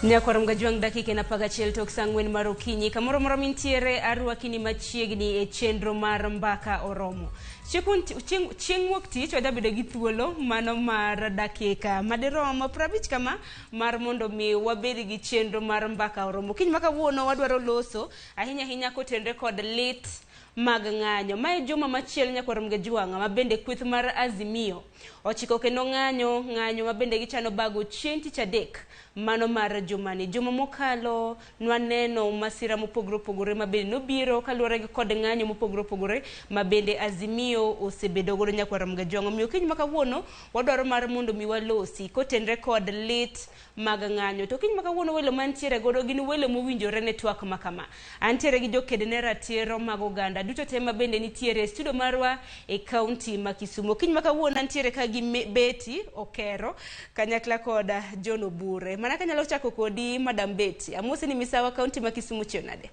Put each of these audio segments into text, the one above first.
Nyakwar Mgajwang' dakika en 11 tok saa 4 mar okinyi. Kamoro moro mintiere arwaki ni machiegni e chenro mar Mbaka Oromo. Chieng' wuok tich wajabedo gi thuolo mano mar dakika madirom 50 kama mar mondo mi wabed gi chenro mar Mbaka Oromo. Kiny ma kawuono wadwaro loso ahinya ahinya kotenre kod lit mag ng'anyo. Mae juma machielo Nyakwar Mgajwang' ma bende kweth mar Azimio ochiko kendo ng'anyo ng'anyo ma bende gichano bago chieng' tich adek mano mar jumani. Juma mokalo nwaneno masira mopogore opogore ma bende nobiro kaluwore kod ng'anyo mopogore opogore ma bende Azimio osebedo godo Nyakwar Mgajwang'. Omiyo kiny ma kawuono wadwaro mar mondo mi walosi kotenre kod lit mag ng'anyo. To kiny ma kawuono welo mantiere godo gin welo mowinjore ne twak ma kama. Antiere gi joked ne ratiro mag oganda duto te ma bende nitiere e studio marwa e kaunti ma Kisumu. Kiny ma kawuono antiere ka gi Betty Okero kanyakla kod John Obure. Mana kanyalo chako kodi Madam Betty. Amosi ni misawa kaunti ma Kisumu chiew nade?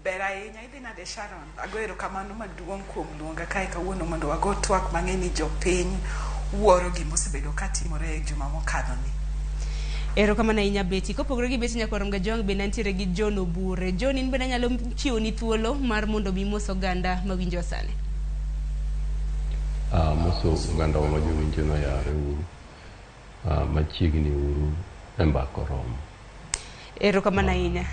Ber ahinya, idhi nade Sharon? Ago erokamano maduong' kuom luonga kae kawuono mondo wago twak mang'e ni jopiny wuoro gima osebedo katimore e juma mokadho ni. Erokamano ahinya Betty. Kopogore gi Betty Nyakwar Mgajwang' bende antiere gi John Obure. John, in bende anyalo chiwoni thuolo mar mondo mi imos oganda mawinjo sani. Amoso oganda wa ma jowinjo noyawre uru. Machiegni uru e Mbaka Oromo. Erokamano ahinya.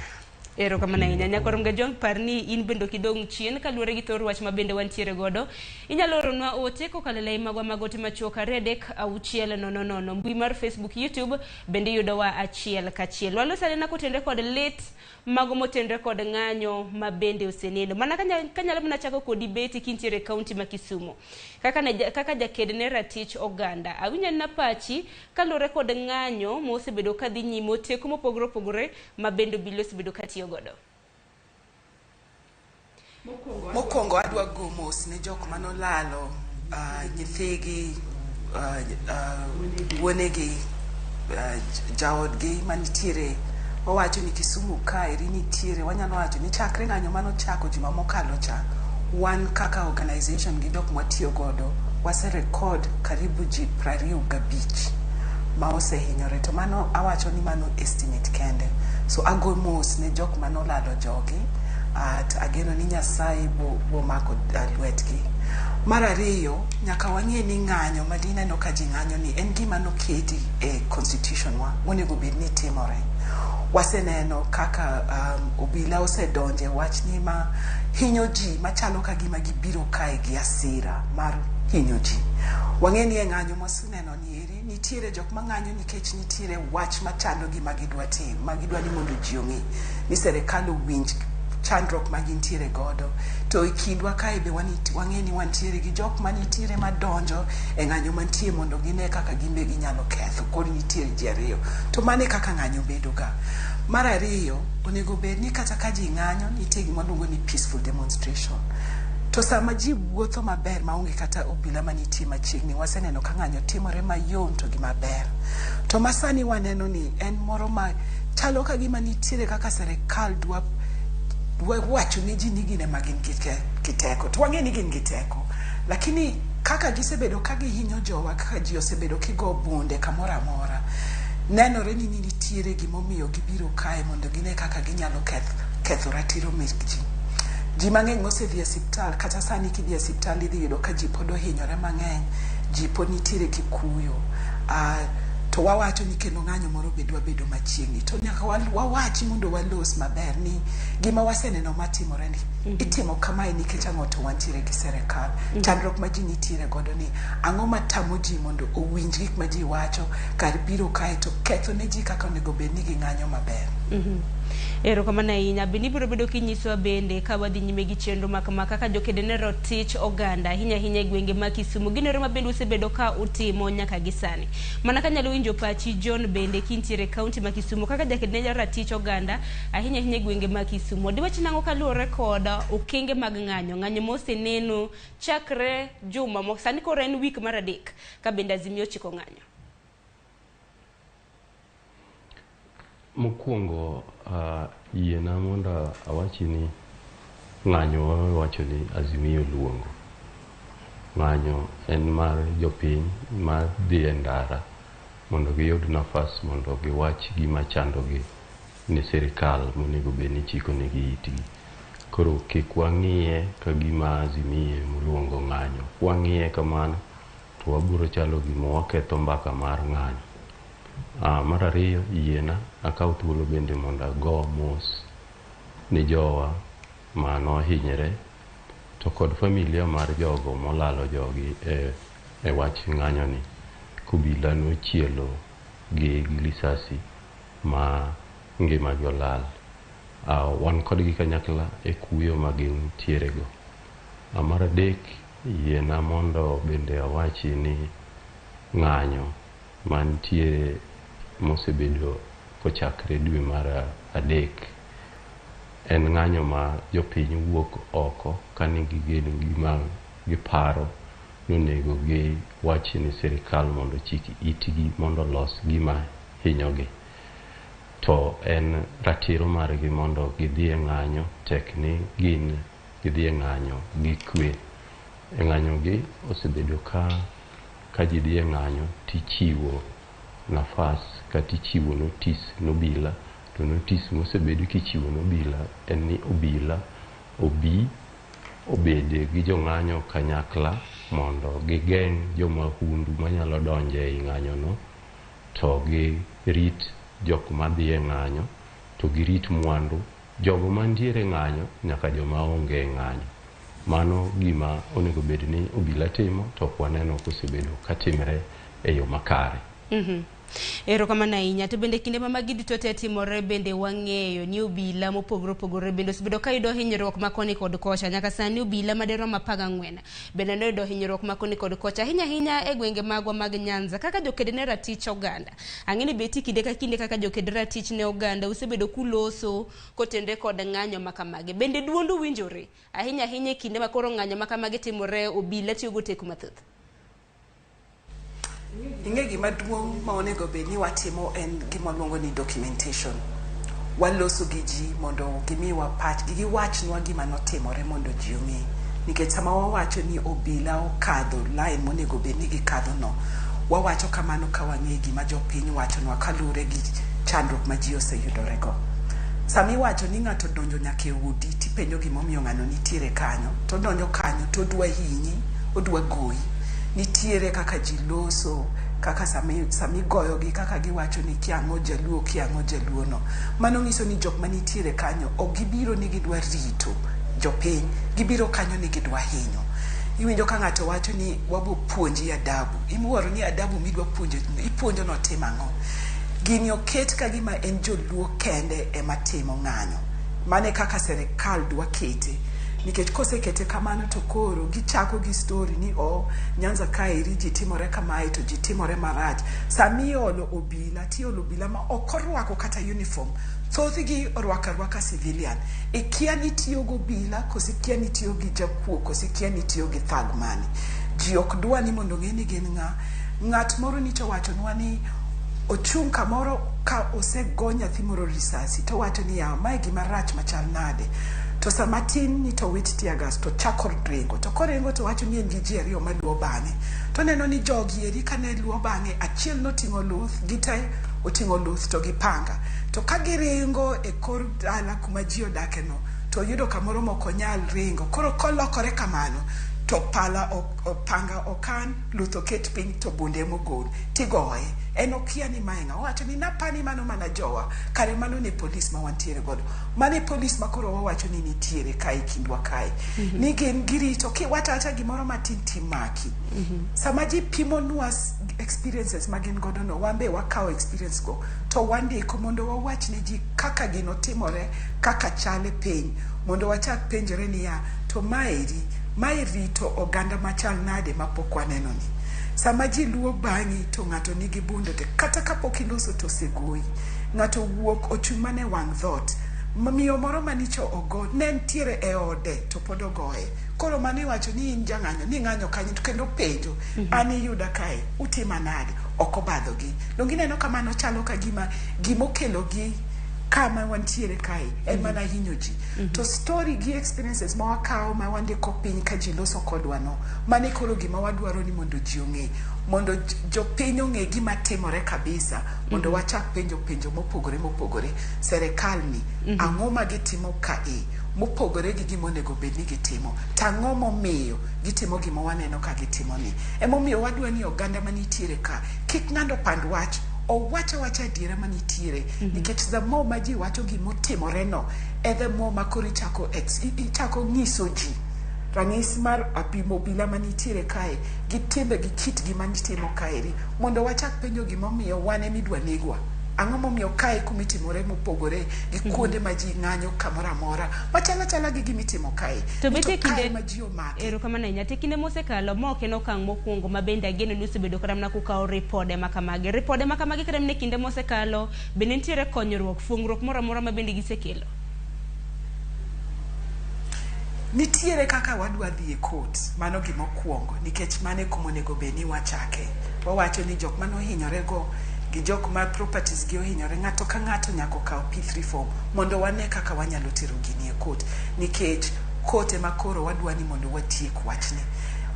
Erokamano ahinya. Nyakwar Mgajwang' par ni in bende ok idong' chien kaluwore gi thor wach ma bende wantiere godo. Inyalo oronwa ote kokalo e lai magwa mag ote machuok 2 3 6 0 0. Mbui mar Facebook, YouTube bende iyudowa achiel kachiel. Walos anena kotenre kod lit mago motenre kod ng'anyo ma bende oseneno. Mana kanyalo mana chako kodi Betty kintiere e kaunti ma Kisumu. Kaka, ne, kaka jaked ne ratich oganda. Awinjo anena pachi kaluwore kod ng'anyo mosebedo kadhi nyime oteko mopogore opogore ma bende obila osebedo katiyo godo. Mokwongo adwa go mos ne jok manolalo nyithigi, wuonegi, jaodgi manitiere. Wawacho ni Kisumu kaeri nitiere, wanyalo wacho ni chakre ng'anyo manochako juma mokalo cha, wan kaka organization gi jok mwatiyo godo, wase record karibu ji 25 ma osehinyore. To mano awacho ni mano estimate kende. So ago mos ne jok manolalo jogi, to ageno ni Nyasaye bo mako lwetgi. Mar ariyo, nyaka wang'e ni ng'anyo ma dineno ka ji ng'anyo ni en gima noketi e constitution wa monego bed ni timore. Waseneno kaka obila osedonje wachni ma hinyo ji machalo ka gima gibiro kae gi asira mar hinyo ji. Wang'e ni e ng'anyo mwaseneno ni eri nitiere jok mang'anyo nikech nitiere wach machando gi ma gidwa tim, ma gidwa ni mondo ji ong'e ni serikal owinj chandruok ma gintiere godo. To e kindwa kae be wang'e ni wantiere gi jok manitiere madonjo e ng'anyo mantie mondo gine kaka gin be ginyalo ketho. Koro nitiere ji ariyo. To mano e kaka ng'anyo bedo ga. Mar ariyo, onego bed ni kata ka ji ng'anyo, nitie gima waluongo ni peaceful demonstration. To sama ji wuotho maber maonge kata obila manitie machiegni, waseneno ka ng'anyo timore mayom to gi maber. To masani waneno ni en moro ma chalo ka gima nitiere kaka serikal dwa wacho ne ji ni gin ema gin gi teko. To wang'e ni gin gi teko. Lakini kaka gisebedo ka gihinyo jowa, kaka ji osebedo kigo bunde kamoro amora, nenore ni nitiere gimomiyo gibiro kae mondo gine kaka ginyalo ketho ratiro mek ji. Ji mang'eny mosedhi e osiptal, kata sani kidhi e osiptal idhi yudo ka ji pod ohinyore mang'eny, ji pod nitiere gi kuyo. To wawacho ni kendo ng'anyo moro be dwa bedo machiegni. To nyaka wawachi mondo walos maber ni gima waseneno matimore ni itimo kamae nikech ang'o to wantiere gi serikal. Chandruok ma ji nitiere godo ni ang'o matamo ji mondo owinj gik ma ji wacho kar biro kae to ketho ne ji kaka onego bed ni ging'anyo maber. Erokamano ahinya. Bende ibiro bedo kinyisowa bende ka wadhi nyime gi chenro ma kama kaka jokede ne rotich oganda ahinya ahinya e gwenge ma Kisumu. Gin yore ma bende usebedo ka utimo nyaka gi sani. Mana kanyalo winjo pachi John bende kintiere e kaunti ma Kisumu kaka jaked ne ratich oganda ahinya ahinya e gwenge ma Kisumu. Diwach nang'o kaluwore kod okenge mag ng'anyo, ng'anyo moseneno chakre juma mo sani koro en wik mar 3 ka bende Azimio ochiko ng'anyo. Mokwongo yiena mondo awachi ni ng'anyo wawacho ni Azimio luongo. Ng'anyo en mar jopiny ma dhi e ndara Mondo giyud nafas mondo giwach gima chandogi ne sirikal monego bed ni chiko negi itgi. Koro kik wang'iye ka gima Azimio emoluongo ng'anyo. Kwang'iye kamano to wabiro chalo gima waketho mbaka mar ng'anyo. Mar ariyo, yiena akaw thuolo bende mondo ago mos ne jowa manohinyre to kod familia mar jogo molalo jogi e wach ng'anyo ni. Kobila nochielo gi lisasi ma ngimagi olal. Wan kodgi kanyakla e kuyo ma gintiere go. Mar adek, yiena mondo bende awachi ni ng'anyo mantie mosebedo kochakre dwe mar adek en ng'anyo ma jopiny wuok oko ka nigi geno gima giparo ni onego giwach ni sirikal mondo ochik itgi mondo olos gima hinyogi. To en ratiro margi mondo gidhi e ng'anyo tek ni gin gidhi e ng'anyo gi kwe. E ng'anyo gi osebedo ka ji dhi e ng'anyo tichiwo nafas kata ichiwo notice ne obila to notice mosebedo kichiwo ne obila en ni obila obi obed gi jong'anyo kanyakla mondo gigeng' jomahundu manyalo donjo ei ng'anyo no to girit jok madhi e ng'anyo to girit mwandu jogo mantiere e ng'anyo nyaka joma onge e ng'anyo. Mano gima onego bed ni obila timo to ok waneno kosebedo katimre e yo makare. Erokamano ahinya. To bende kinde ma magi duto te timore bende wang'eyo ni obila mopogore opogore bende osebedo ka yudo hinyruok ma koni kod kocha. Nyaka sani obila madirom 14 bende noyudo hinyruok ma koni kod kocha ahinya ahinya e gwenge magwa mag Nyanza kaka joked ne ratich oganda. Ang'e ni beti kinde ka kinde kaka joked ratich ne oganda usebedo kuloso kotenre kod ng'anyo ma kamagi. Bende duondu winjore ahinya ahinya e kinde ma koro ng'anyo ma kamagi timore obila tiyo go teko mathoth. Ing'e gima duong' ma onego bed ni watimo en gima waluongo ni documentation. Waloso gi ji mondo gimiwa pachgi, giwachnwa gima notimore mondo ji ong'e. Nikech sama wawacho ni obila okadho line monego bed ni gikadho no, wawacho kamano ka wang'e gima jopiny wachonwa kaluwore gi chandruok ma ji oseyudore go. Sama iwacho ni ng'ato odonjo nyaka e odi tipenjo gimomiyo ng'ano nitiere kanyo, todonjo kanyo todwa hinyi, odwa goyi. Nitiere kaka ji loso, kaka sami goyogi kaka giwacho ni kia ang'o jaluo, kia ang'o jaluo no. Mano nyiso ni jok manitiere kanyo ok gibiro ni gidwa rito jopiny, gibiro kanyo ni gidwa hinyo. Iwinjo ka ng'ato wacho ni wabo puonji adabu. Iwuoro ni adabu midwa puonjo, ipuonjo no tim ang'o? Gini oket ka gima en joluo kende ema timo ng'anyo. Mano e kaka serikal dwa kete. Nikech kosekete kamano to koro gichako gi story ni o Nyanza kaeri ji timore kamae to ji timore marach. Sami iolo obila tiolo obila ma ok orwako kata uniform. Thothgi orwako arwaka civilian. Ikia ni tiyo gi obila koso ikia ni tiyo gi jakuo koso ikia ni tiyo gi thug mane. Ji ok dwa ni mondo ong'e ni gin ng'a. Ng'at moro nyicha owachonwa ni ochung' kamoro ka osego nyathi moro risasi towacho ni yawa mae gima rach machal nade. To sama tin ni to wit tear gas to chako ringo. To koringo to wacho ni en gi ji ariyo maluwo bang'e. To neno ni jogi eri kane luwo bang'e achiel noting'o luth gite oting'o luth to gi panga. To ka giringo e kor dala kuma ji odake no to yudo kamoro mok onyal ringo. Koro kolokore kamano to pala panga okan, luth oket piny to bunde emogol tigoye. En okia ni mae ng'a. Owacho ni napani mano mana jowa. Kare mano ne polis ma wantiere godo. Mano e polis ma koro wawacho ni nitiere kae e kindwa kae. Ni gin girito kiwacho awacha gimoro matin timaki. Sama ji pimonwa experiences ma gin godo no, wan be wakawo experience go to wandiko mondo wawach ne ji kaka gino timore, kaka chal e piny, mondo wachak penjore niya, to maeri, mae rito oganda machal nade mapok waneno ni. Sama ji luwo bang'i to ng'ato nigi bunde to kata kapok iloso to osegoyi. Ng'ato wuok ochung' mana e wang' dhoot. Miyo moro manicho ogo ne nitiere e ode to pod ogoye. Koro mano iwacho ni in jang'anyo, ni ng'anyo kanyo to kendo penjo, an iyuda kae, utima nade? Ok obadhogi. Donge ineno ka mano chalo ka gima gimokelogi Kama wantiere kae en mana hinyo ji. To story gi experiences ma wakawo ma wandiko piny ka ji loso kodwa no, mane koro gima wadwaro ni mondo ji ong'e, mondo jopiny ong'e gima timore kabisa, mondo wachak penjo penjo mopogore mopogore. Serikal ni ang'o ma gitimo kae mopogore gi gima onego bed ni gitimo, to ang'o momiyo gitimo gima waneno ka gitimo ni? Emomiyo wadwa ni oganda manitiere ka kik ng'ado pand wach, owach awacha adiera manitiere, nikech the more ma ji wacho gimotimore no e the more ma koro ichako ichako nyiso ji ranyisi mar apimo obila manitiere kae gi timbe gi kitgi manitimo kaeri, mondo wachak penjo gimomiyo wan emidwa negwa. Ang'o momiyo kae kumitimore mopogore gi kuonde ma ji ng'anyo kamoro amora machalo achala gi gimitimo kae? To betie to kae kinde ma ji omake. Erokamano ahinya. To e kinde mosekalo, ma ok en okang' mokwongo ma bende ageno ni osebedo kata mana kukawo ripode ma kamagi. Ripode ma kamagi kata mana e kinde mosekalo, bende nitiere konyruok, fuong'ruok moro amora ma bende gisekelo? Nitiere kaka wadwa dhi e court. Mano gimokwongo, nikech mano e kuma onego bed ni wachake. Wawacho ni jok manohinyore go gi jok ma properties gi ohinyore, ng'ato ka ng'ato nyaka okaw P3 form mondo wane kaka wanyalo tero gini e court, nikech court ema koro wadwa ni mondo watiek wachni.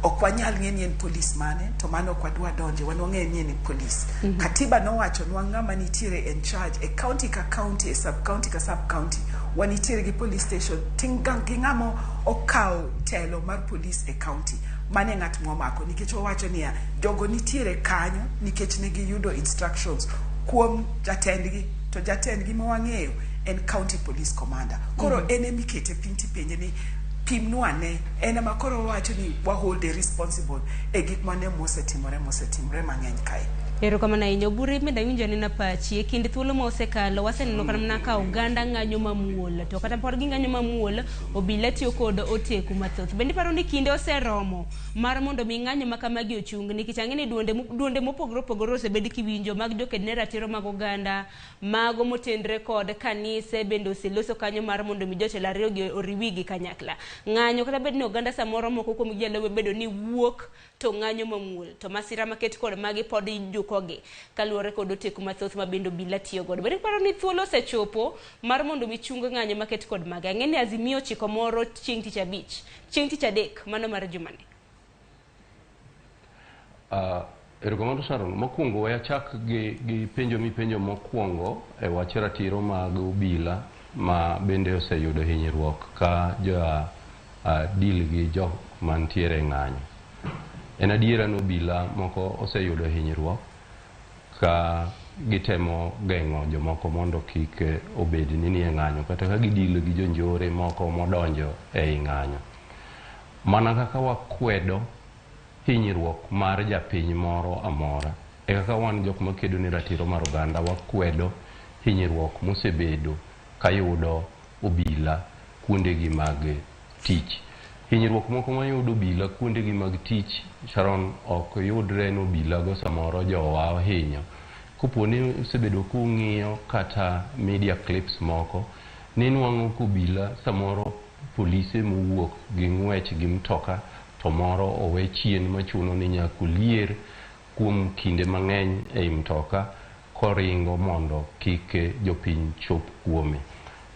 Ok wanyal ng'e ni en police mane, to mano ok wadwa donje. Wan wang'e ni en police. Katiba nowachonwa ng'ama nitiere in charge e county ka county, e sub county ka sub county. Wanitiere gi police station gi ng'ama okawo telo mar police e county, mane ng'at momako, nikech wawacho niya, jogo nitiere kanyo nikech ne giyudo instructions kuom jatendgi, to jatendgi ma wang'eyo en county police commander. Koro en emikete piny tipenje ni pimnwa ne en ema koro wawacho ni wa hold responsible e gik mane mosetimore mosetimore mang'eny kae. Erokamano ahinya. Obure, bende awinjo anena pachi. E kind thuolo ma osekalo, waseneno kata mana ka oganda ng'anyo mamuol. To kata pod ging'anyo mamuol, obila tiyo kod oteku mathoth. Bende iparo ni kinde oseromo mar mondo mi ng'anyo ma kamagi ochung? Nikech ang'e ni duonde mopogore opogore osebed kiwinjo mag joked ne ratiro mag oganda, mago motenre kod kanise bende oseloso kanyo mar mondo mi jotelo ariyo gi oriwigi kanyakla. Ng'anyo kata bed ni oganda samoro moko kuom gi nyalo bedo ni wuok to ng'anyo mamuol, to masira maket kod magi pod ijukogi kaluwore kod oteku mathoth ma bende obila tiyo godo. Bende iparo ni thuolo osechopo mar mondo mi chung ng'anyo maket kod magi? Ang'e ni Azimio ochiko moro chieng' tich abich, chieng' tich adek mano mar jumani. Erokamano Sharon. Mokwongo we achak gi penjo mipenjo mokwongo e wach ratiro mag obila ma bende oseyudo hinyruok ka jo deal gi jok mantiere e ng'anyo. En adiera ni obila moko oseyudo hinyruok ka gitemo geng'o jomoko mondo kik obed ni nie ng'anyo, kata ka gidilo gi jonjore moko modonjo ei ng'anyo. Mana kaka wakwedo hinyruok mar japiny moro amora, e kaka wan jok makedo ne ratiro mar oganda wakwedo hinyruok mosebedo kayudo obila kuondegi mag tich. Hinyruok moko mayudo obila kuondegi mag tich, Sharon, ok yudre ni obila go samoro jowa ohinyo. Kopo ni usebedo kung'iyo kata media clips moko, ninwang'o ka obila samoro polise mowuok gi ng'wech gi mtoka to moro owe chien machuno ni nyaka olier kuom kinde mang'eny ei mtoka koringo mondo kik jopiny chop kuome.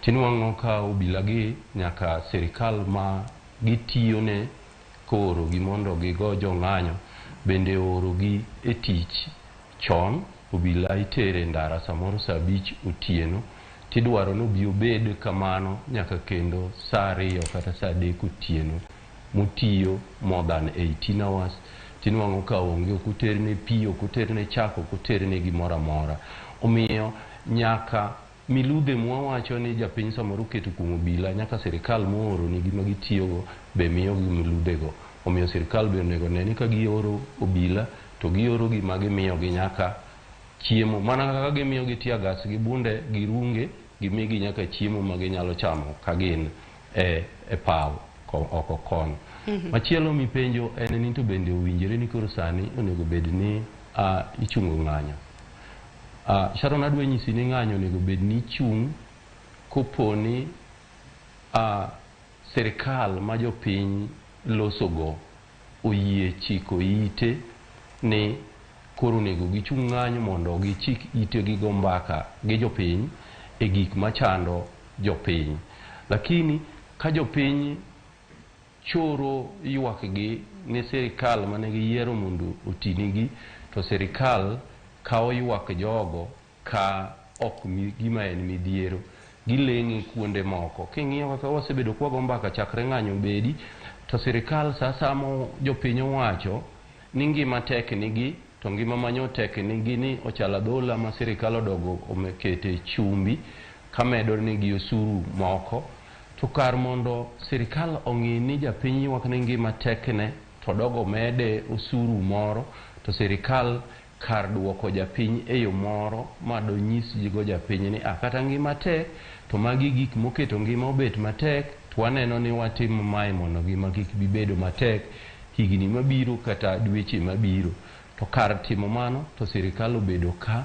Tinwang'o ka obila gi nyaka sirikal ma gitiyone koorogi mondo gigo jong'anyo bende oorogi e tich chon. Obila itere ndara samoro saa 5 otieno, tidwaro ni obi obed kamano nyaka kendo saa 2 kata saa 3 otieno motiyo more than 18 hours. Tinwang'o ka onge, ok oterne pi, ok oterne chak, ok oterne gimoro amora. Omiyo nyaka miludhe mwawacho ni japiny samoro oketo kuom obila, nyaka sirikal mooronigi ma gitiyogo be miyogi miludhego. Omiyo sirikal be onego ne ni ka gioro obila to gioro gima gimiyogi nyaka chiemo, mana kaka gimiyogi tear gas gi bunde gi runge, gimigi nyaka chiemo ma ginyalo chamo ka gin e paw oko kono. Machielo mipenjo en ni to bende owinjore ni koro sani onego bed ni ichungo ng'anyo. Sharon, adwa nyisi ni ng'anyo onego bed ni chung' koponi sirikal ma jopiny losogo oyie chiko ite ni koro onego gichung' ng'anyo mondo gichik ite gigo mbaka gi jopiny. e gik machando jopiny. Lakini ka jopiny choro ywakgi ne sirikal mane giyiero mondo otinigi, to sirikal kawo ywak jogo ka ok gima en midhiero. Gileng'e kuonde moko. King'iyo kaka wasebedo kwago mbaka chakre ng'anyo bedi, to sirikal sa asaya ma jopiny owacho ni ngima tek nigi, to ngima manyo tek nigi ni ochalo adhola ma sirikal odogo okete chumbi kamedo nigi osuru moko. To kar mondo sirikal ong'i ni japiny ywak ni ngima tekne, to dogo mede osuru moro, to sirikal kar duoko japiny e yo moro ma donyis go japiny ni kata ngima tek, to magi gik moketo ngima obet matek, to waneno ni watim mae mondo ngima kik bi bedo matek higni mabiro kata dweche mabiro. To kar timo mano, to sirikal obedo ka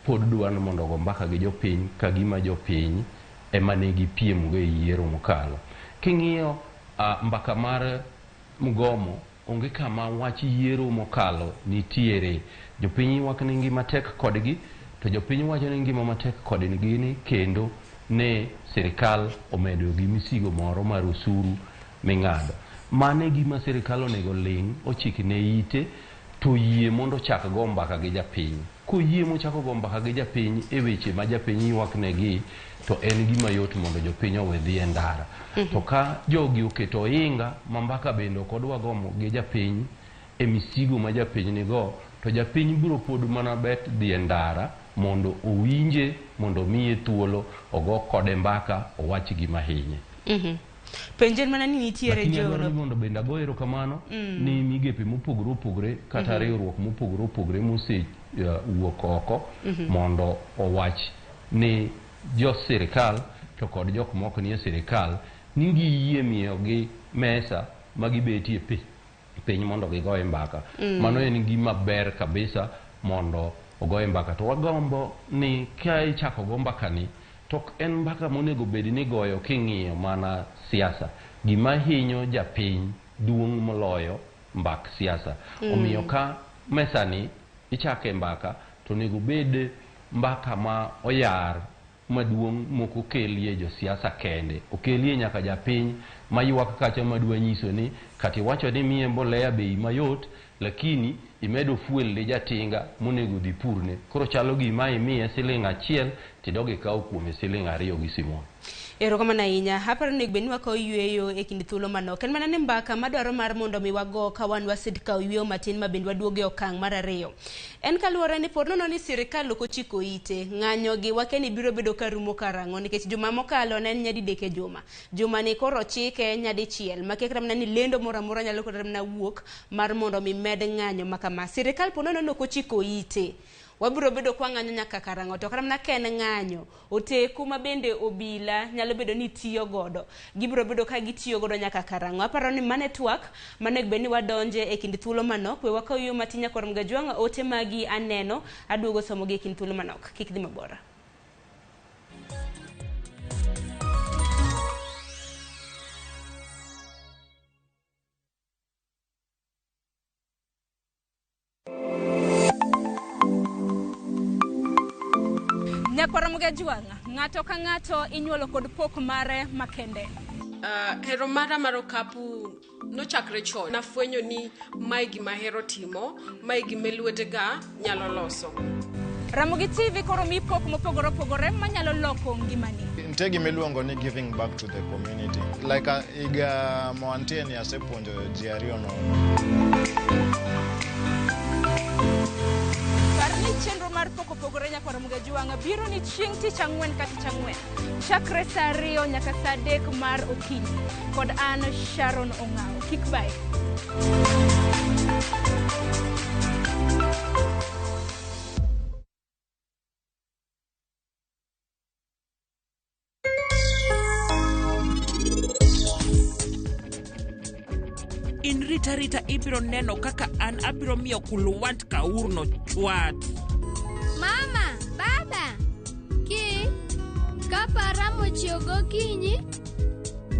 pod dwaro mondo ogo mbaka gi jopiny ka gima jopiny ema ne gipiem go e yiero mokalo. King'iyo mbaka mar mgomo, onge kama wach yiero mokalo nitiere. Jopiny ywak ni ngima tek kodgi, to jopiny wacho ni ngima matek kodgi ni kendo ne sirikal omedo gi misigo moro mar osuru ming'ado. Mano e gima sirikal onego ling' ochikne ite to yie mondo ochak go mbaka gi japiny. Koyie mochako go mbaka gi japiny e weche ma japiny ywak negi, to en gima yot mondo jopiny owe dhi e ndara. To ka jogi oketo ohinga ma mbaka bende ok odwa gomo gi japiny e misigo ma japiny nigo, to japiny biro pod mana bet dhi e ndara mondo owinje, mondo omiye thuolo, ogo kode mbaka, owach gima hinye. Penjo en mana ni nitiere Lakini adwaro ni mondo bende ago erokamano ni migepe mopogore opogore kata riwruok mopogore opogore mose wuok oko mondo owach ni jo sirikal to kod jok mok nie sirikal ni giyie miyogi mesa ma gibetie piny mondo gigoye mbaka. Mano en gima ber kabisa mondo ogoye mbaka. To wagombo ni ka ichako go mbaka ni, to ok en mbaka monego bed ni goyo king'iyo mana siasa. Gima hinyo japiny duong' moloyo mbak siasa. Omiyo ka mesani ichake mbaka, to onego bed mbaka ma oyar maduong' mok okelie josiasa kende. Okelie nyaka japiny maywak kacha madwa nyiso ni kata iwacho ni miye mbolea bei mayot, lakini imedo fuel ne jatinga monego dhi purne. Koro chalo gima imiye siling' 1 tidog ikaw kuome siling' 2 gi simon. Erokamano ahinya. Aparo ni onego bed ni wakawo yueyo e kind thuolo manok. En mana ni mbaka madwaro mar mondo mi wago ka wan wased kawo yueyo matin ma bende waduogo e okang' mar 2. En kaluwore ni pod nono ni sirikal ok ochiko ite. Ng'anyo gi wakia ni biro bedo ka rumo karang'o nikech juma mokalo ne en nyadidek e juma. Juma ni koro ochike nyadichiel. Makia kata mana ni lendo moro amora nyalo kata mana wuok mar mondo mi med ng'anyo ma kama. Sirikal pod nono ni ok ochiko ite. Wabiro bedo kwa ng'anyo nyaka karang'o, to kata mana ka en ng'anyo, oteku ma bende obila nyalo bedo ni tiyo godo, gibiro bedo ka gitiyo godo nyaka karang'o. Aparo ni mane twak manego bed ni wadonje e kind thuolo manok. We wakaw yo matin nyakwar Mgajwang', ote magi aneno, aduogo somogi e kind thuolo manok. Kik dhi mabor. Nyakwar Mgajwang', ng'ato ka ng'ato inyuolo kod pok mare makende. Hero mara mar okapu nochakre chon. Nafwenyo ni mae gima ahero timo, mae gima lwetega nyalo loso. Ramogi TV koro mi pok mopogore opogore manyalo loko ngimani. Nitie gima iluongo ni giving back to the community. Like higa mwantie ni asepuonjo ji 2 nono. Par ni chenro mar pok opogore nyakwar Mgajwang' biro ni chieng' tich ang'wen ka tich ang'wen. Chakre saa 2 nyaka saa 3 mar okinyi. Kod an Sharon Ong'awo. Kik bae. In rita rita ibiro neno kaka an abiro miyo Kulwant Kaur no chwat. Mama, baba, ki kapara mochiew gokinyi,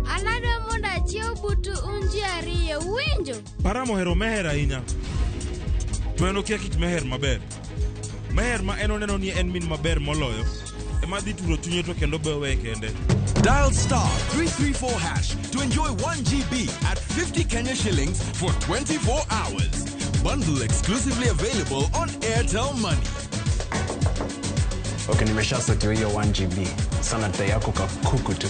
an adwa mondo achiew butu un ji 2, uwinjo? Param ohero Meher ahinya. To en okia kit Meher maber. Meher ma en oneno ni en min maber moloyo, ema dhi turo chunye to kendo be weye kende. Dial star 334 hash to enjoy 1 GB at 50 Kenya shillings for 24 hours. Bundle exclusively available on Airtel Money. Okay, nimeshasetiwa hiyo 1 GB. Sana dai yako kakuku tu.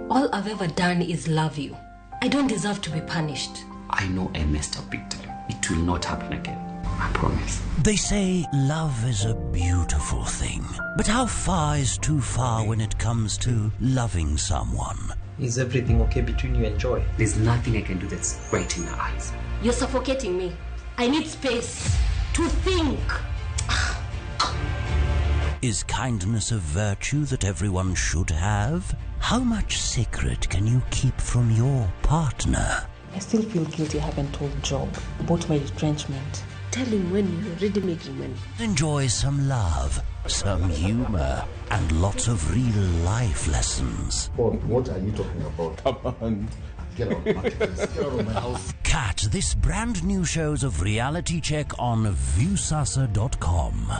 All I've ever done is love you. I don't deserve to be punished. I know I messed up big time. It will not happen again. I promise. They say love is a beautiful thing. But how far is too far when it comes to loving someone? Is everything okay between you and Joy? There's nothing I can do that's right in her eyes. You're suffocating me. I need space to think. Is kindness a virtue that everyone should have? How much secret can you keep from your partner? I still feel guilty I haven't told Job about my retrenchment. Tell him when you're already making money. Enjoy some love, some humor, and lots of real life lessons. What are you talking about? Come on. Get out, Marcus. Get out of my house. Catch this brand new shows of Reality Check on Viusasa.com.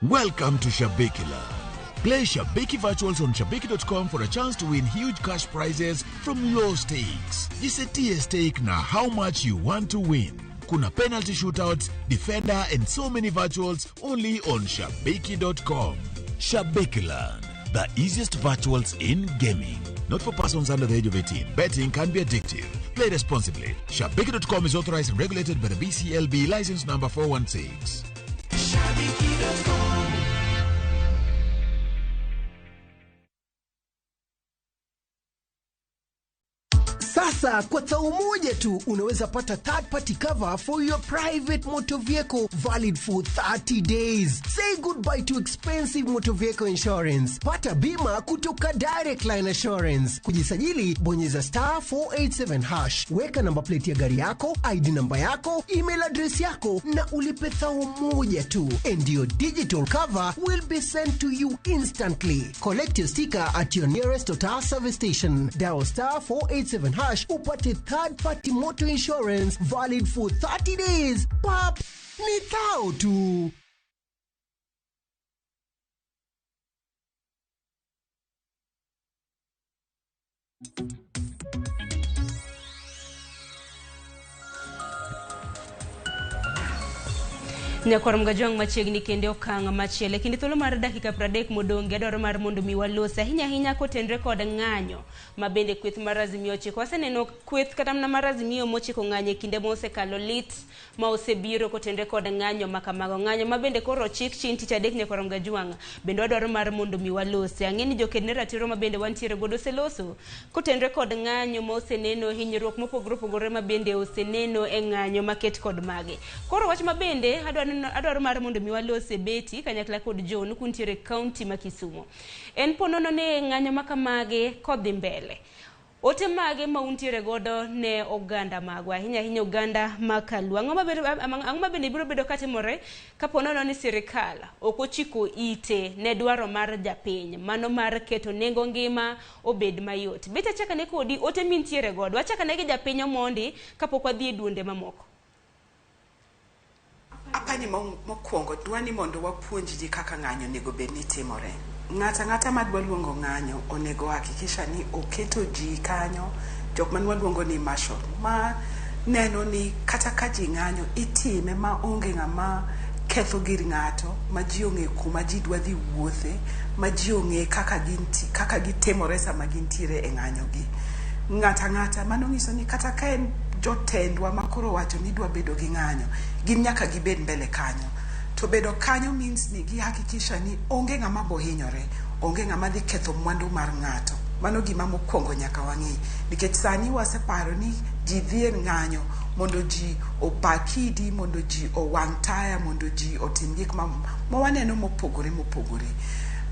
Welcome to Shabiki Land. Play Shabiki Virtuals on Shabiki.com for a chance to win huge cash prizes from low stakes. Jisetie stake na how much you want to win. Kuna penalty shootouts, defender and so many virtuals only on Shabiki.com. Shabiki Land, the easiest virtuals in gaming. Not for persons under the age of 18. Betting can be addictive. Play responsibly. Shabiki.com is authorized and regulated by the BCLB license number 416. Sasa kwa thao moja tu unaweza pata third party cover for your private motor vehicle valid for 30 days. Say goodbye to expensive motor vehicle insurance. Pata bima kutoka Direct Line Assurance. Kujisajili, bonyeza star 487 hash, weka namba plate ya gari yako, ID namba yako, email address yako na ulipe thao moja tu, and your digital cover will be sent to you instantly. Collect your sticker at your nearest Total service station. Dial star 487 hash upate third party motor insurance valid for 30 days. Pap, ni thao tu. Nyakwar Mgajwang' machiegni kende okang' machielo. E kinde thuolo mar dakika 30 modong' adwaro mar mondo mi walos ahinya ahinya kotenre kod ng'anyo ma bende kweth mar Azimio ochiko. Waseneno kweth kata mana mar Azimio mochiko ng'anyo e kinde mosekalo, lit ma osebiro kotenre kod ng'anyo ma kamago. Ng'anyo ma bende koro ochik chieng' tich adek. Nyakwar Mgajwang' bende wadwaro mar mondo mi walose. Ang'e ni joked ne ratiro ma bende wantiere godo oseloso kotenre kod ng'anyo ma oseneno hinyruok mopogore opogore ma bende oseneno e ng'anyo maket kod mage. Koro wach ma bende adwaro mar mondo mi walose Beti kanyakla kod John kuntiere county ma Kisumu. En ponono ne ng'anyo makamage kodhi mbele. Ote mage ma untiere godo ne oganda magwa, ahinya ahinya oganda ma Kaluo. Ang'o ma bende biro bedo katimore kapo nono ni sirikal ok ochiko ite ne dwaro mar japiny, mano mar keto nengo ngima obed mayot. Beti achakane kodi ote mintiere godo, achakane gi japiny Omondi kapok wadhi e duonde mamoko. Apani mokwongo dwa ni mondo wapuonj ji kaka ng'anyo onego bed ni timore. Ng'ata ang'ata madwa luongo ng'anyo onego hakikisha ni oketo ji kanyo, jok man waluongo ni marshal, ma neno ni kata ka ji ng'anyo itime ma onge ng'ama ketho gir ng'ato, ma ji ong'e kuma ji dwa dhi wuothe, ma ji ong'e kaka kaka gitimore sama gintiere e ng'anyo gi. Ng'ata ang'ata mano nyiso ni kata ka en jotendwa makoro wacho ni dwa bedo gi ng'anyo, gin nyaka gibed mbele kanyo. To bedo kanyo means ni gihakikisha ni onge ng'ama bohinyore, onge ng'ama dhi ketho mwandu mar ng'ato. Mano gima mokwongo nyaka wang'i, nikech sani waseparo ni ji dhi e ng'anyo mondo ji opa kidi, mondo ji owang' taya, mondo ji otim gik ma waneno mopogore mopogore.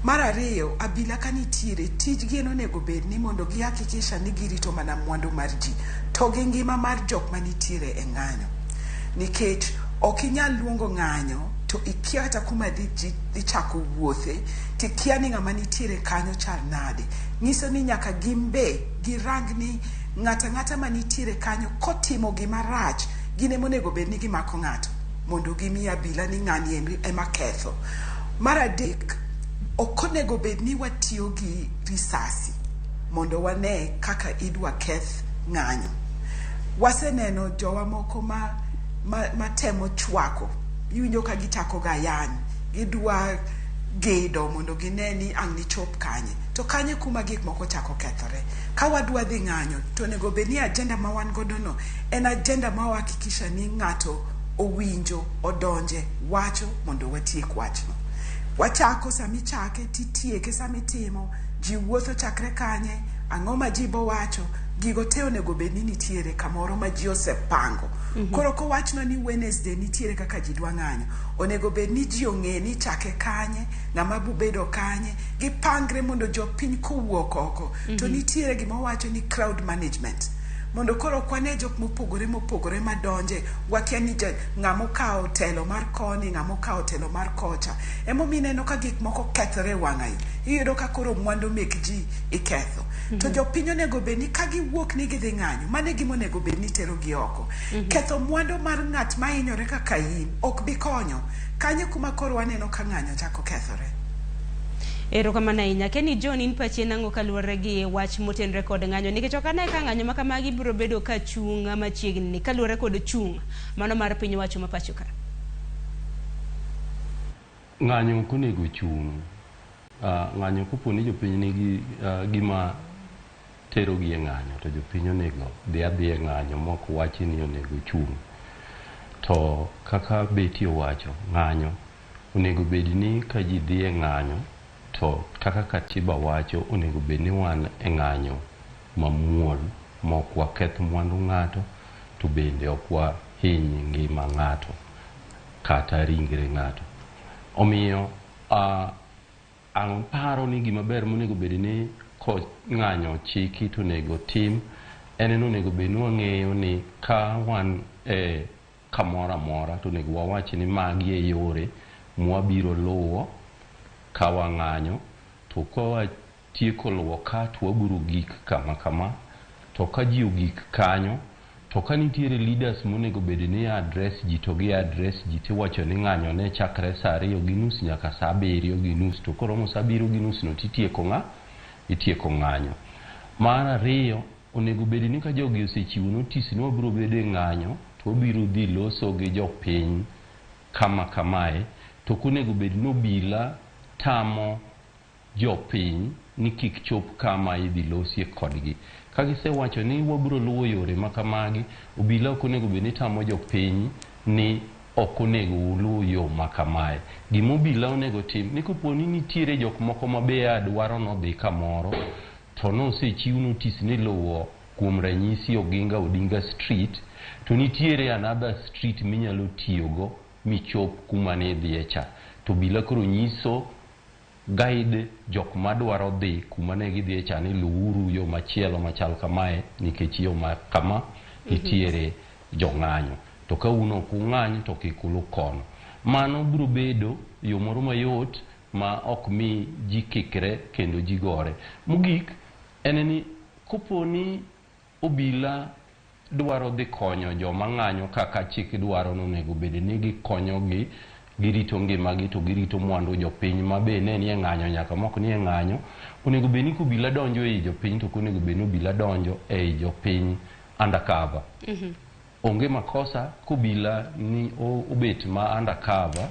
Mar ariyo, abila ka nitiere, tijgi en onego bed ni mondo gihakikisha ni girito mana mwandu mar ji to gi ngima mar jok manitiere e ng'anyo. Nikech ok inyal luongo ng'anyo To ikia kata kuma dhi ji dhi chako wuothe, tikia ni ng'ama nitiere kanyo chal nade. Nyiso ni nyaka gin be girang ni ng'ata ng'ata manitiere kanyo kotimo gima rach, gin ema onego bed ni gimako ng'ato mondo gimi abila ni ng'ani ema ketho. Mar adek, ok onego bed ni watiyo gi risasi mondo wane kaka idwa keth ng'anyo. Waseneno jowa moko ma temo chwako, iwinjo ka gichako ga yany, gidwa gedo mondo gine ni ang' nichop kanye. To kanye kuma gik moko chako kethore. Ka wadwa dhi ng'anyo, to onego bed ni agenda ma wan godo no en agenda ma wahakikisha ni ng'ato owinjo, odonje, wacho mondo watiek wachno. Wachako samichake, titieke samitimo, ji wuotho chakre kanye, ang'o ma ji bowacho, gigo te onego bed ni nitiere kamoro ma ji osepango. Koro kowachno ni Wednesday nitiere kaka ji dwa ng'anyo, onego bed ni ji ong'e ni chake kanye, ng'ama bedo kanye, gipangre mondo jopiny kowuok oko. To nitiere gima wacho ni crowd management. Mondo koro ok wane jok mopogore mopogore madonje, wakia ni ng'ama okawo telo mar koni, ng'ama okawo telo mar kocha. Emomiyo ineno ka gik moko kethore e wang'ayo. Iyudo ka koro mwandu mek ji iketho. To jopiny onego bed ni ka giwuok ni gidhi ng'anyo, mano e gima onego bed ni terogi oko. Ketho mwandu mar ng'at mahinyore kaka in ok bi konyo. Kanyo kuma koro waneno ka ng'anyo chako kethore. Erokamano ahinya. Kenny John, in pachi en ang'o kaluwore gi wach motenore kod ng'anyo? Nikech ok ane ka ng'anyo ma kamagi biro bedo ka chung' machiegni kaluwore kod chung' mano mar piny owacho ma pacho ka. Ng'anyo ok onego chung'. Ng'anyo kopo ni jopiny nigi gima terogi e ng'anyo, to jopiny onego dhi adhiya e ng'anyo mok wachi ni onego chung'. To kaka Betty owacho, ng'anyo onego bed ni ka ji dhi e ng'anyo, to kaka katiba wacho, onego bed ni wan e ng'anyo mamuol mok waketh mwandu ng'ato, to bende ok wahiny ngima ng'ato kata ringre ng'ato. Omiyo aparo ni gima ber monego bed ni ko ng'anyo chiki to onego tim en ni onego bed ni wang'eyo ni ka wan e kamoro amora to onego wawach ni magi e yore mwabiro luwo ka wang'anyo, to ka watieko luwo ka to wabiro gik kama kama, to ka ji ogik kanyo, to ka nitiere leaders monego bed ni address ji to gi address ji, tiwacho ni ng'anyo ne chakre saa 2:30 nyaka saa 7:30, to koromo saa 7:30 no titieko ng'a itieko ng'anyo. Mar ariyo, onego bed ni ka jogi osechiwo notice ni wabiro bedo e ng'anyo, to wabiro dhi loso gi jopiny kama kamae, to ok onego bed ni obila tamo jopiny ni kik chop kama idhi losie kodgi. Ka gisewacho ni wabiro luwo yore ma kamagi, obila ok onego bed ni tamo jopiny ni ok onego uluw yo ma kamae. Gima obila onego tim ni kopo ni nitiere jok moko ma be dwaro nodhi kamoro, to nosechiw notice ni luwo kuom ranyisi Oginga Odinga Street, to nitiere another street minyalo tiyogo michop kuma ne idhiye cha. To obila koro nyiso guide jok madwaro dhi kuma ne gidhiye cha ni luwuru yo machielo machal kamae, nikech yo ma kama nitiere jong'anyo. To ka un ok ung'any to kik ulu kono. Mano biro bedo yo moro mayot ma ok mi ji kikre kendo ji gore. Mogik en ni kopo ni obila dwaro dhi konyo joma ng'anyo kaka chik dwaro nonego bed ni gikonyogi, girito ngimagi to girito mwandu jopiny ma be ne nie ng'anyo nyaka mok nie ng'anyo. Onego bed ni kobila donjo ei jopiny to ok onego bed ni obila donjo ei jopiny undercover. Onge makosa kobila ni obet ma undercover,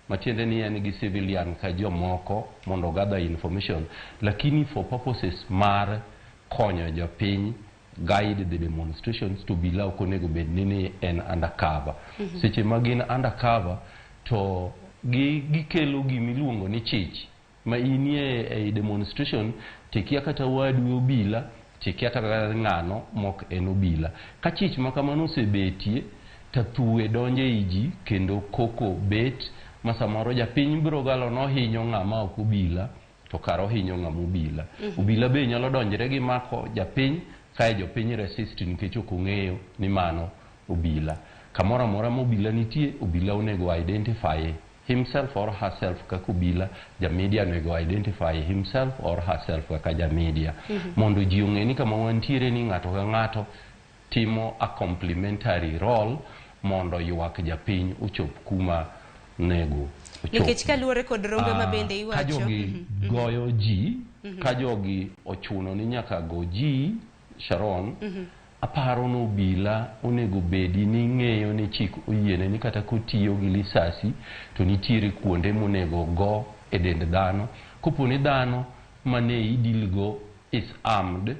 matiende ni en gi civilian ka jomoko mondo gather information, lakini for purposes mar konyo jopiny guide the demonstrations, to obila ok onego bed ni en undercover. Seche ma gin undercover to gikelo gimiluongo ni chich ma inie ei demonstration, tikia kata wadu obila, tikia kata ng'ano mok en obila. Ka chich ma kamano osebetie, to thuwe donjo ei ji kendo koko bet ma samoro japiny biro galo nohinyo ng'ama ok obila, to kara ohinyo ng'ama obila. Obila be nyalo donjre gi mako japiny, kae jopiny resist nikech ok ong'eyo ni mano obila. Kamoro amora ma obila nitie, obila onego identify himself or herself kaka obila, ja media onego identify himself or herself kaka ja media. Mondo ji ong'e ni kama wantiere ni ng'ato ka ng'ato timo a complementary role mondo ywak japiny ochop kuma nego ochop. Nikech kaluwore kod rombe ma bende Ka iwacho. jogi goyo ji, ka jogi ochuno ni nyaka go ji, Sharon, aparo ni obila onego bedi ni ng'eyo ni chik oyiene ni kata kotiyo gi lisasi to nitiere kuonde monego go e dend dhano. Kopo ni dhano mane idil go is armed,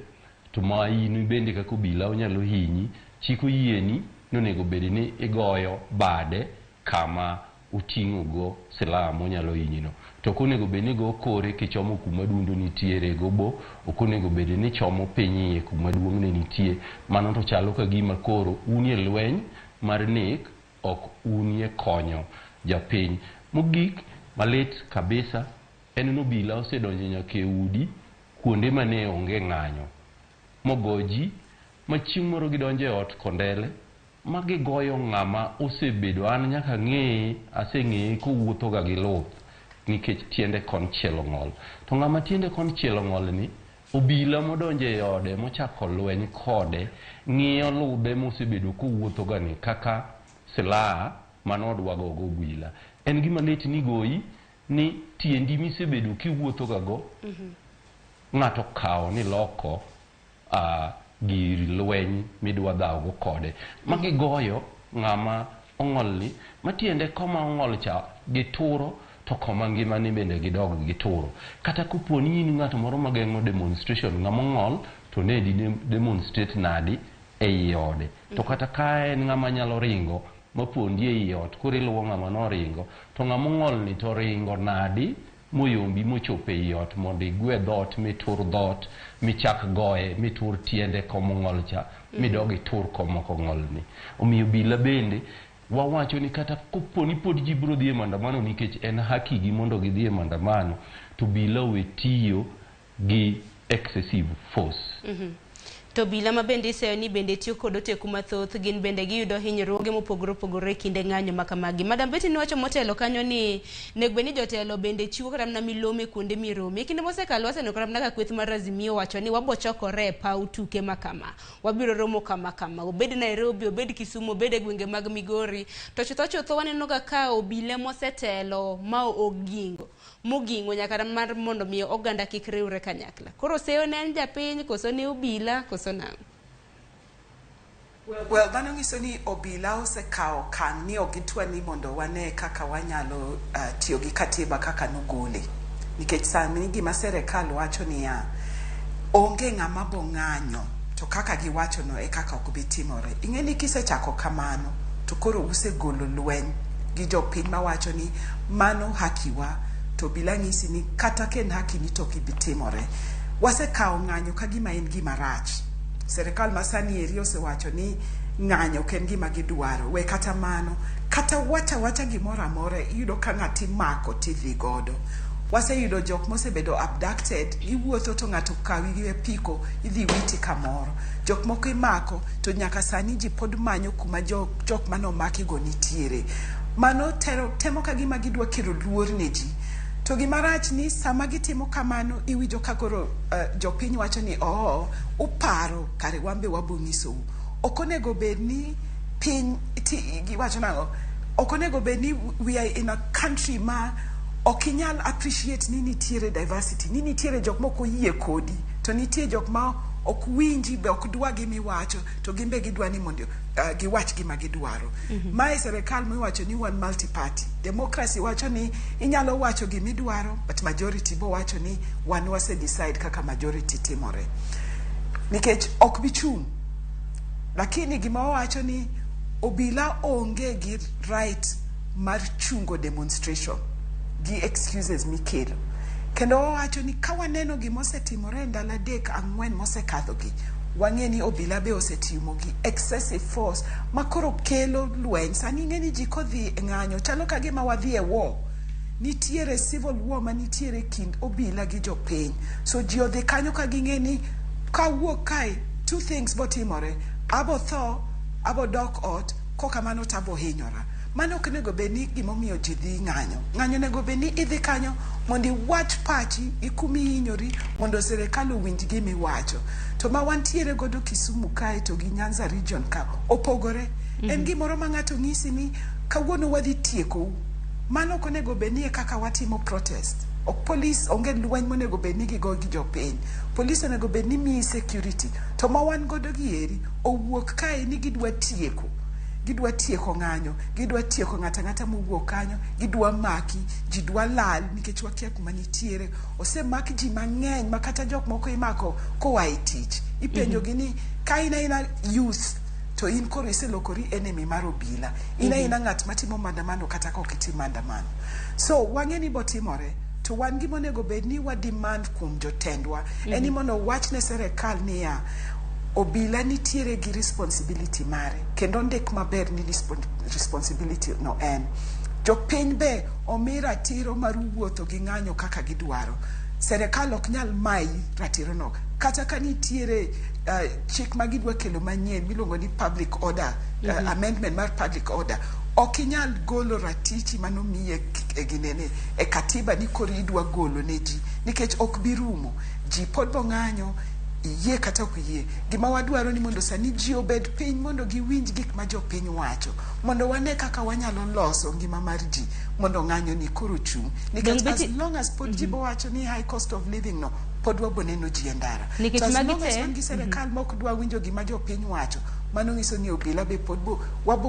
to ma in bende kaka obila onyalo hinyi, chik oyieni ni onego bed ni igoyo bade kama oting'o go silaha monyalo hinyi no. To ok onego bed ni igo kore kichomo kuma dundo nitiere gobo, ok onego bed ni ichomo piny iye kuma duong'ne nitie. Mano to chalo ka gima koro unie lweny mar nek, ok unie konyo japiny. Mogik malit kabisa en ni obila osedonjo nyaka e udi kuonde mane onge ng'anyo mogo ji, ma chieng' moro gidonjo e ot Kondele ma gigoyo ng'ama osebedo an nyaka ng'eye, aseng'eye kowuotho ga gi luth nikech tiende konchiel ong'ol. To ng'ama tiende konchiel ong'ol ni, obila modonjo e ode mochako lweny kode ng'iyo ludhe mosebedo kowuotho ga ni kaka silaha manodwa gogo obila. En gima lit ni goyi ni tiendi misebedo kiwuotho ga go ng'ato kawo ni loko gir lweny midwa dhaw go kode. Ma gigoyo ng'ama ong'ol ni, matiende koma ong'ol cha gituro, to koma ngimani bende gidog gituro. Kata kopo ni in ng'at moro mageng'o demonstration, ng'ama ong'ol to ne di demonstrate nadi ei ode. To kata ka en ng'ama nyalo ringo mapondi ei ot, koro iluwo ng'ama noringo, to ng'ama ong'ol ni to ringo nadi moyombi mochopo ei ot mondo igwe dhoot mitur dhoot michak goye mitur tiende komong'ol cha midog itur komok ong'ol ni. Omiyo obila bende wawacho ni kata kopo ni pod ji biro dhi e maandamano nikech en haki gi mondo gidhi e maandamano, to obila owe tiyo gi excessive force. To obila ma bende iseyo ni bende tiyo kod oteku mathoth, gin bende giyudo hinyruoge mopogore opogore e kinde ng'anyo ma kamagi. Madam Betty nowacho motelo kanyo ni nego bed ni jotelo bende chiwo kata mana milome kuonde mirome. E kinde mosekalo waseneno kata mana ka kweth mar Azimio wacho ni wabo chokore e paw tuke ma kama. Wabiro romo kama kama. Obed Nairobi, obed Kisumu, obed e gwenge mag Migori. To chutho chutho waneno ga ka obile mosetelo ma ogingo moging'o nyaka mar mondo mi oganda kik riwre kanyakla. Koro seyo ne en japiny koso ne obila koso nang'o? Well, mano nyiso ni obila osekawo okang' ni ok gitwa ni mondo wane kaka wanyalo tiyo gi katiba kaka nogole. Nikech sani gima serikal wacho niya, onge ng'ama bo ng'anyo to kaka giwacho no e kaka ok bi timore. Ing'e ni kisechako kamano to koro usegolo lweny gi jopiny mawacho ni mano hakiwa, to obila nyisi ni kata ka en haki ni to ok ibi timore. Wasekawo ng'anyo ka gima en gima rach. Serikal masani eri osewacho ni ng'anyo ok en gima gidwaro. We kata mano, kata wacha wacha gimoro amora, iyudo ka ng'ati imako tidhi godo. Waseyudo jok mosebedo abducted, iwuotho to ng'ato kawi gi apiko, idhi witi kamoro. Jok moko imako to nyaka sani ji pod manyo kuma jok mane go nitiere. Mano tero, temo ka gima gidwa kelo luor ne ji. To gima rach ni sama gitimo kamano iwinjo ka koro jopiny wacho ni oo uparo kare wan be wabo nyisou. Ok onego bed ni piny giwacho nang'o? Ok onego bed ni we are in a country ma ok inyal appreciate ni nitiere diversity, ni nitiere jok mok oyie kodi, to nitie jok ma ok winji be ok dwa gimiwacho, to gin be gidwa ni mondo giwach gima gidwaro. Mae serikal miwacho ni wan multi party democracy, wacho ni inyalo wacho gimidwaro, but majority bo wacho ni wan wase decide kaka majority timore, nikech ok bi chung'. Lakini gima wawacho ni obila onge gi right mar chungo demonstration gi excuses mikelo. Kendo wawacho ni ka waneno gima osetimore e ndalo 3 4 mosekadhogi, wang'e ni obila be osetimo gi excessive force ma koro kelo lweny. Sani ing'e ni ji kodhi e ng'anyo chalo ka gima wadhi e war. Nitiere civil war manitiere kind obila gi jopiny. So ji odhi kanyo ka ging'e ni kawuok kae, two things botimore: abo tho, abo dok ot, kokamano to abo hinyora. Mano ok onego bed ni gimomiyo ji dhi ng'anyo. Ng'anyo onego bed ni idhi kanyo mondo iwach pachi gi kuma ihinyori mondo sirikal owinj gima iwacho. To ma wantiere godo Kisumu kae to gi Nyanza region ka opogore. En gimoro ma ng'ato nyisi ni kawuono wadhi tiekou. Mano ok onego bed ni e kaka watimo protest. Ok polis onge lweny monego bed ni gigo gi jopiny. Polis onego bed ni miyi security. To ma wan godo gi eri owuok kae ni gidwa tieko. Gidwa tieko ng'anyo, gidwa tieko ng'ato ang'ata mowuok kanyo, gidwa maki, ji dwa lal nikech wakia kuma nitiere. Osemak ji mang'eny ma kata jok moko imako koa e tich. Ipenjo gi ni ka in aina youth to in koro iselokori enemy mar obila. In aina ng'at matimo maandamano kata ka ok itim maandamano. So wang'e ni botimore to wan gima onego bed ni wa demand kuom jotendwa en ni mondo wach ne sirikal niya obila nitiere gi responsibility mare kendo ondik maber ni responsibility no en jopiny be omi ratiro mar wuotho gi ng'anyo kaka gidwaro. Sirikal ok nyal mayi ratiro no kata ka nitiere chik ma gidwa kelo manyien miluongo ni public order amendment mar public order ok inyal golo ratichi manomiyi e ginene e katiba ni koro idwa golo ne ji nikech ok bi rumo. Ji pod bo ng'anyo iyie kata ok iyie. Gima wadwaro ni mondo sani ji obed piny mondo giwinj gik ma jopiny wacho mondo wane kaka wanyalo loso ngima mar ji mondo ng'anyo ni koro chung'. Nikech as long as pod ji bowacho ni high cost of living no pod wabo neno ji e ndara. Nikech To as magi long as te- wan gi sirikal ma ok dwa winjo gima jopiny wacho, mano nyiso ni obila be pod bo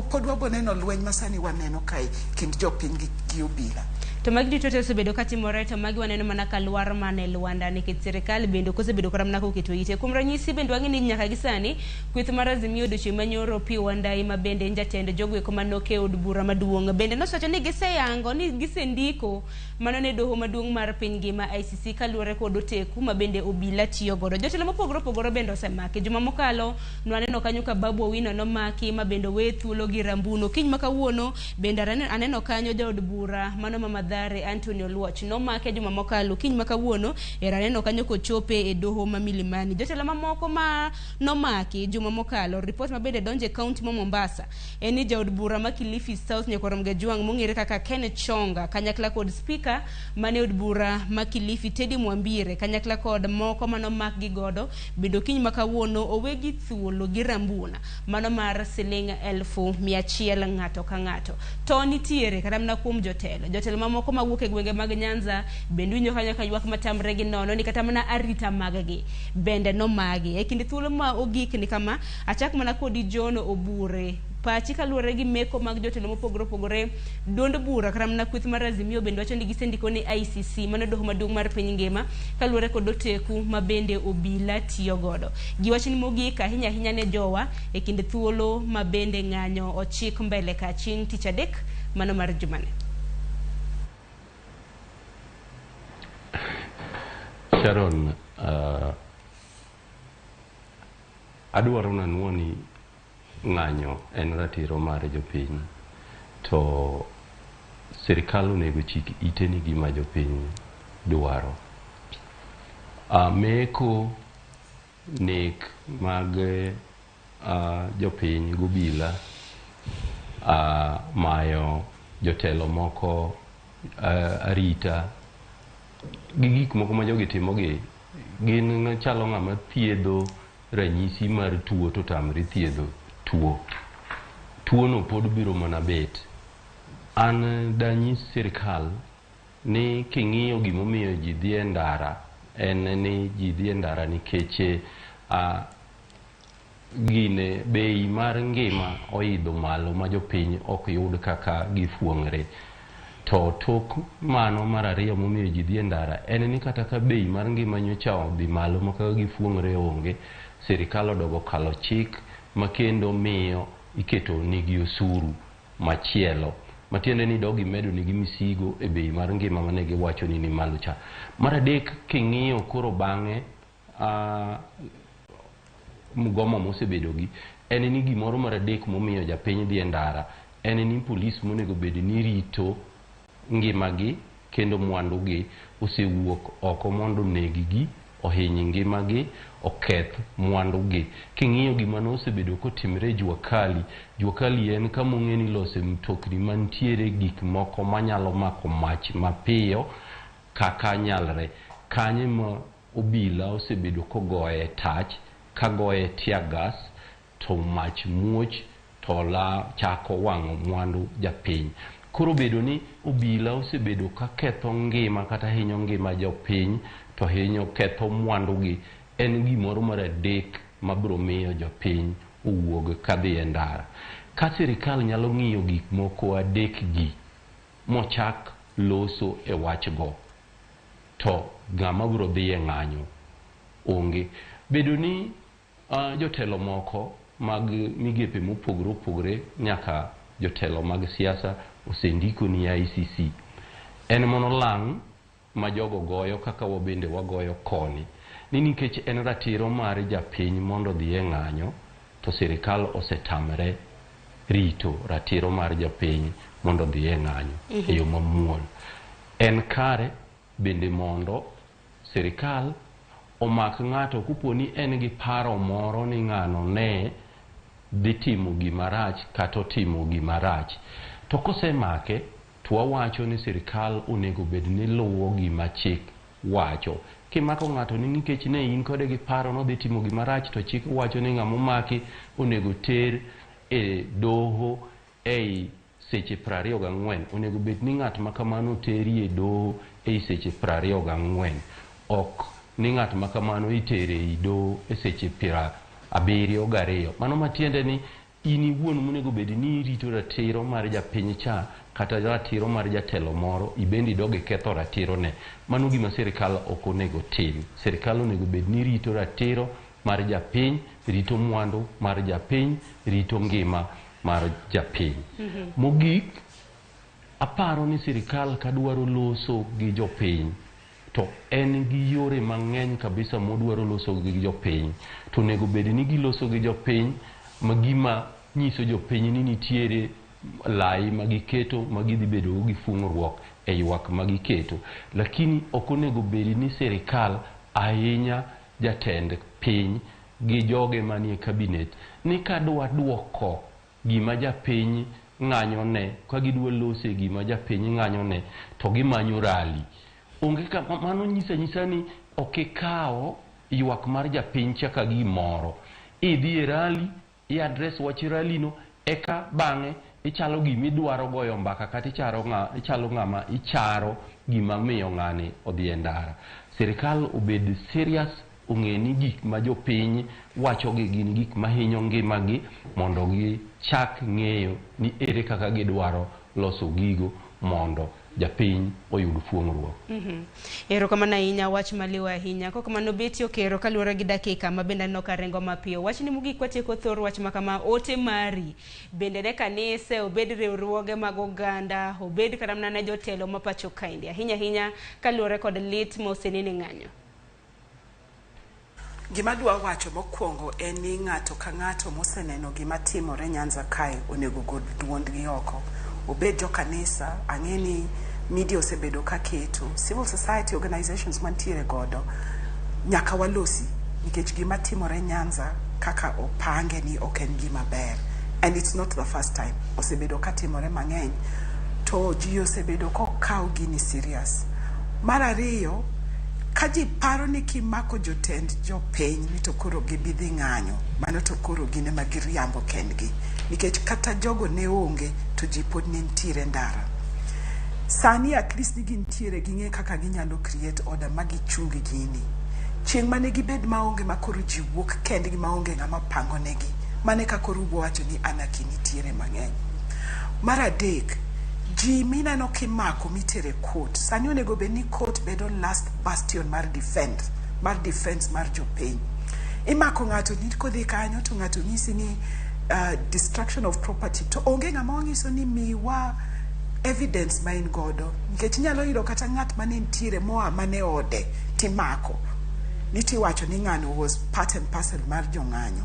pod wabo neno lweny ma sani waneno kae kind jopiny gi obila. To magi duto te osebedo katimore to magi waneno mana ka lwar mana e lwanda nikech sirikal bende ok osebedo kata mana koketo ite. Kuom ranyisi bende wang'e ni nyaka gi sani kweth mar Azimio odiochieng' manyoro Opiyo Wandayi ma bende en jatend jogo eko manok e od bura maduong' bende nosewacho ni giseyango ni gisendiko mano ne doho maduong' mar piny ngima ICC kaluwore kod oteku ma bende obila tiyo godo. Jotelo mopogore opogore bende osemaki. Juma mokalo nwaneno kanyo ka Babu Owino nomaki ma bende owe thuolo gi Rambuno. Kiny ma kawuono bende aneno kanyo jaod bura mano ma Mathare Anthony Oluoch nomake juma mokalo. Kiny ma kawuono era aneno kanyo kochope e doho ma Milimani. Jotelo mamoko ma nomaki juma mokalo, ripot ma bende donje e kaunti ma Mombasa en ni jaod bura ma Kilifi South Nyakwar Mgajwang' mong'ere kaka Kenneth Chonga kanyakla kod spika mane od bura ma Kilifi Teddy Mwambire kanyakla kod moko manomak gi godo bende okinyi ma kawuono owegi thuolo gi rambuna mano mar siling 100,000 ng'ato ka ng'ato. To nitiere kata mana kuom jotelo mamoko mawuok e gwenge mag Nyanza bende winjo kanyo ka ywak matamre gi nono ni kata mana arita mag-gi bende nomagi. E kind thuolo ma ogik ni kama achak mana kodi John Obure. Pachi kaluwore gi meko mag jotelo mopogore opogore duond bura kata mana kweth mar Azimio bende wacho ni gisendiko ni ICC mano doho maduong' mar piny ngima kaluwore kod oteku ma bende obila tiyo godo. Giwach ni mogik ahinya ahinya ne jowa e kind thuolo ma bende ng'anyo ochik mbele ka chieng' tich adek mano mar jumani. Sharon, adwaro nanuo ni ng'anyo en ratiro mar jopiny to sirikal onego chik ite ni gima jopiny dwaro. Meko nek mag jopiny gobila, mayo jotelo moko arita gi gik moko ma jogi timogi gin chalo ng'ama thiedho ranyisi mar tuo to tamre thiedho tuo. Tuono pod biro mana bet. An danyis sirikal ni king'iyo gimomiyo ji dhi e ndara en ni ji dhi e ndara nikech gine bei mar ngima oidho malo ma jopiny ok yud kaka gifuong're. To tok mano mar ariyo momiyo ji dhi e ndara en ni kata ka bei mar ngima nyocha odhi malo ma kaka gifuong're onge, sirikal odogo kalo chik ma kendo miyo iketo nigi osuru machielo matiende ni dog imedo nigi misigo e bei mar ngima mane giwacho ni ni malo cha. Mar adek king'iyo koro bang'e mgomo mosebedo gi en ni gimoro mar adek momiyo japiny dhi e ndara en ni polis monego bed ni rito ngimagi kendo mwandugi osewuok oko mondo oneg-gi, ohiny ngimagi, oketh mwandugi. King'iyo gima nosebedo kotimre Jua Kali, Jua Kali en kama ong'e ni ilose mtokni mantiere gik moko manyalo mako mach mapiyo kaka nyalre. Kanyo ema obila osebedo kogoye tach, kagoye tear gas, to mach muoch to la chako wang'o mwandu japiny. Koro bedo ni obila osebedo ka ketho ngima kata hinyo ngima jopiny to hinyo ketho mwandugi en gimoro mar adek mabiro miyo jopiny owuog kadhi e ndara. Ka sirikal nyalo ng'iyo gik moko adek gi mochak loso e wach go, to ng'ama biro dhi e ng'anyo onge. Bedo ni jotelo moko mag migepe mopogore opogore nyaka jotelo mag siasa osendiko ni ICC. En mono lang' ma jogo goyo kaka wabende wagoyo koni. Ni nikech en ratiro mar japiny mondo odhi e ng'anyo, to sirikal osetamre rito ratiro mar japiny mondo odhi e ng'anyo e yo mamuol. En kare bende mondo sirikal omak ng'ato kopo ni en gi paro moro ni ng'ano ne dhi timo gima rach kata otimo gima rach. To kosemake, to wawacho ni sirikal onego bed ni luwo gima chik wacho. Kimako ng'ato ni nikech ne in kode gi paro nodhi timo gima rach, to chik wacho ni ng'ama omaki onego ter e doho ei seche 24. Onego bed ni ng'at ma kamano teri e doho ei seche 24. Ok ni ng'at ma kamano itere e doho e seche 72. Mano matiende ni in iwuon monego bed ni irito ratiro mar japiny cha kata ratiro mar jatelo moro, ibende idog iketho ratiro ne. Mano gima sirikal ok onego tim. Sirikal onego bed ni rito ratiro mar japiny, rito mwandu mar japiny, rito ngima mar japiny. Mogik, aparo ni sirikal kadwaro loso gi jopiny, to en gi yore mang'eny kabisa modwaro loso gi jopiny. To onego bed ni giloso gi jopiny ma gima nyiso jopiny ni nitiere lai ma giketo ma gidhi bedo gi fung'ruok e ywak ma giketo. Lakini ok onego bed ni sirikal ahinya jatend piny gi joge manie cabinet ni kadwa duoko gima japiny ng'anyo ne, ka gidwa lose gima japiny ng'anyo ne, to gimanyo rali. Onge ka mano nyiso anyisa ni ok ikawo ywak mar japiny cha ka gimoro. Idhi e rali, i address wach rali no, eka bang'e ichalo gima idwaro goyo mbaka kata ichalo ng'ama icharo gima miyo ng'ani odhi e ndara. Sirikal obed serious, ong'e ni gik ma jopiny wachogi gin gik mahinyo ngimagi mondo gichak ng'eyo ni ere kaka gidwaro loso gigo mondo japiny oyud fuong'ruok. Erokamano ahinya, wach maliw ahinya. Kokamano Betty Okero kaluwore gi dakika ma bende aneno ka ringo mapiyo. Wachni mogik watieko thor wach ma kama, ote mari bende ne kanise, obed riwruoge mag oganda, obed kata mana ne jotelo ma pacho kaendi, ahinya ahinya kaluwore kod lit ma osenene ng'anyo. Gima adwa wacho mokwongo en ni ng'ato ka ng'ato moseneno gima timore Nyanza kae onego gol duondgi oko. Obed jo kanisa, ang'e ni media osebedo ka keto, civil society organizations mantiere godo, nyaka walosi, nikech gima timore Nyanza kaka opange ni ok en gima ber. And it's not the first time. Osebedo ka timore mang'eny, to ji osebedo kokawo gini serious. Mar ariyo, ka ji paro ni kimako jotend jopiny ni to koro gibi dhi ng'anyo, mano to koro gin ema giriambo kendgi. Nikech kata jogo ne onge, to ji pod ne nitiere ndara. Sani at least ni gintiere, ging'e kaka ginyalo create order ma gichung gini. Chieng' mane gibed maonge ma koro ji wuok kendgi maonge ng'ama pango negi, mane ka koro ubo wacho ni anarchy nitiere mang'eny. Mar adek, ji mineno kimako mitere court, sani onego bed ni court bedo last bastion mar defend, mar defense mar jopiny. Imako ng'ato ni kodhi kanyo to ng'ato nyisi ni destruction of property, to onge ng'ama onyiso ni miwa evidence ma in godo, nikech inyalo yudo kata ng'at mane nitiere moa mane ode timako ni tiwacho ni ng'ano was part and parcel mar jong'anyo.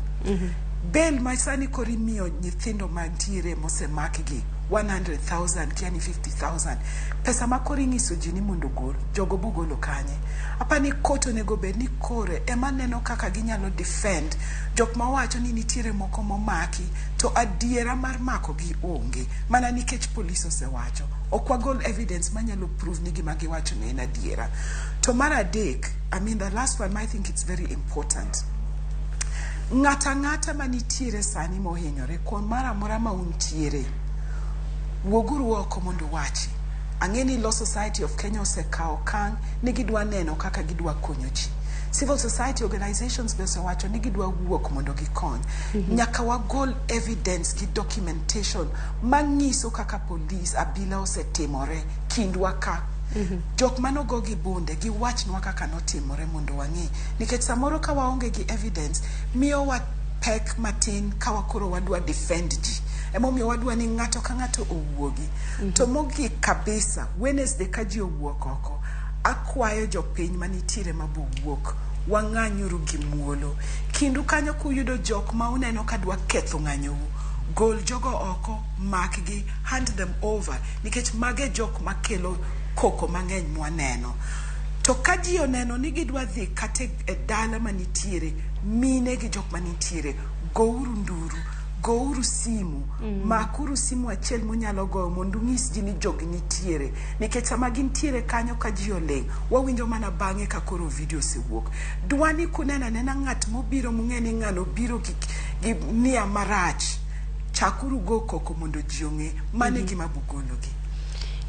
Bail ma sani koro imiyo nyithindo mantiere mosemak gi 100,000 kia ni 50,000 pesa ma koro ing'iso ji ni mondo ogol jogo bogolo kanye apani court onego bed ni kore ema neno kaka ginyalo defend jok mawacho ni nitiere moko momaki to adiera mar makogi onge mana nikech polis osewacho ok wagol evidence manyalo prove ni gima giwacho ne en adiera to mar adek I mean the last one I think it's very important ng'ata ang'ata manitiere sani mohinyore kuom moro amora ma untiere wuoguru oko mondo uwachi ang'e ni Law Society of Kenya osekawo okang' ni gidwa neno kaka gidwa konyo ji civil society organizations be osewacho ni gidwa wuok mondo gikony nyaka wagol evidence gi documentation manyiso kaka polis abila osetimore kindwa ka jok manogo gi bunde giwachnwa kaka notimore mondo wang'e nikech samoro ka waonge gi evidence miyowa pek matin ka wakoro wadwa defend ji emomiyo wadwa ni ng'ato ka ng'ato owuogi to mogik kabisa Wednesday ka ji owuok oko akwayo jopiny manitiere mabowuok wang'anyuru gi muolo kindu kanyo kuyudo jok ma uneno ka dwa ketho ng'anyou gol jogo oko makgi hand them over nikech mage jok makelo koko mang'eny mwaneno to ka ji oneno ni gidwa dhi kata e dala manitiere mine gi jok manitiere gouru nduru gouru simu makuru simu achiel munyalo goyo mondo ung'is ji ni jogi nitiere nikech sama gintiere kanyo ka ji oling' wawinjo mana bang'e ka koro video osewuok dwani kuneno anena ng'at mobiro mung'e ni ng'ano biro gi nia marach chakuru go koko mondo ji ong'e mano e gima bogologi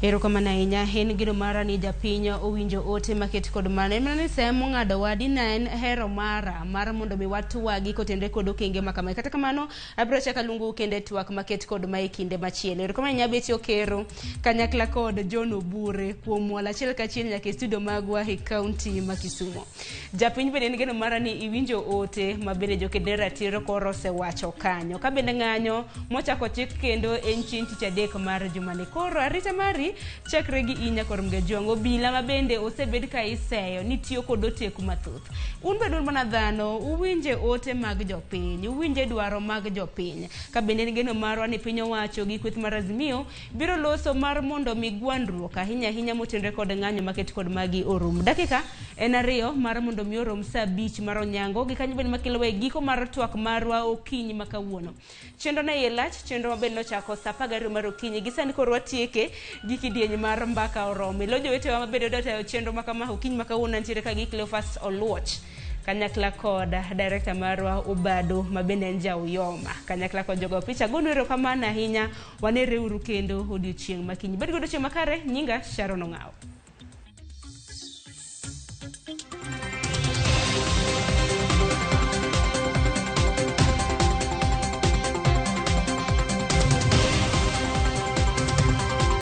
Erokamano ahinya en geno mara ni japiny owinjo ote maket kod mano en mana ni semo ng'ado wadi na en hero mara mar mondo mi watwagi kotenre kod okenge ma kamae kata kamano abiro chako aluongou kendo e twak maket kod ma e kinde machielo erokamano ahinya Betty Okero kanyakla kod John Obure kuom mwalo achiel kachiel nyaka e studio magwa e kaunti ma Kisumo japiny bende en geno mara ni iwinjo ote ma bende joked ne ratiro koro osewacho kanyo ka bende ng'anyo mochako chik kendo en chieng' tich adek mar jumani koro arita mari chakre gi in nyakor Mgejwang' obila ma bende osebed ka iseyo ni tiyo kod oteku mathoth un bende un mana dhano uwinje ote mag jopiny uwinje dwaro mag jopiny ka bende en geno marwa ni piny owacho gi kweth mar Azimio biro loso mar mondo mi gwandruok ahinya ahinya motenre kod ng'anyo maket kod magi orum dakika en 2 mar mondo mi orom saa 5 mar onyango gi kanyo bende makelowa e giko mar twak marwa okinyi ma kawuono chenro ne iye lach chenro mabende nochako saa 12 mar okinyi gi sani koro watieke gi kidieny mar mbaka oromo ilo jowetewa mabende dwa tayo chenro makama okinyi ma kawuono nitiere ka gi Cleophas Oluoch kanyakla kod director marwa Obado mabende en ja Uyoma kanyakla kod jogo picha gonu erokamano ahinya wanereuru kendo odiochieng' makiny bed godo chieng' makare nyinga Sharon Ong'awo.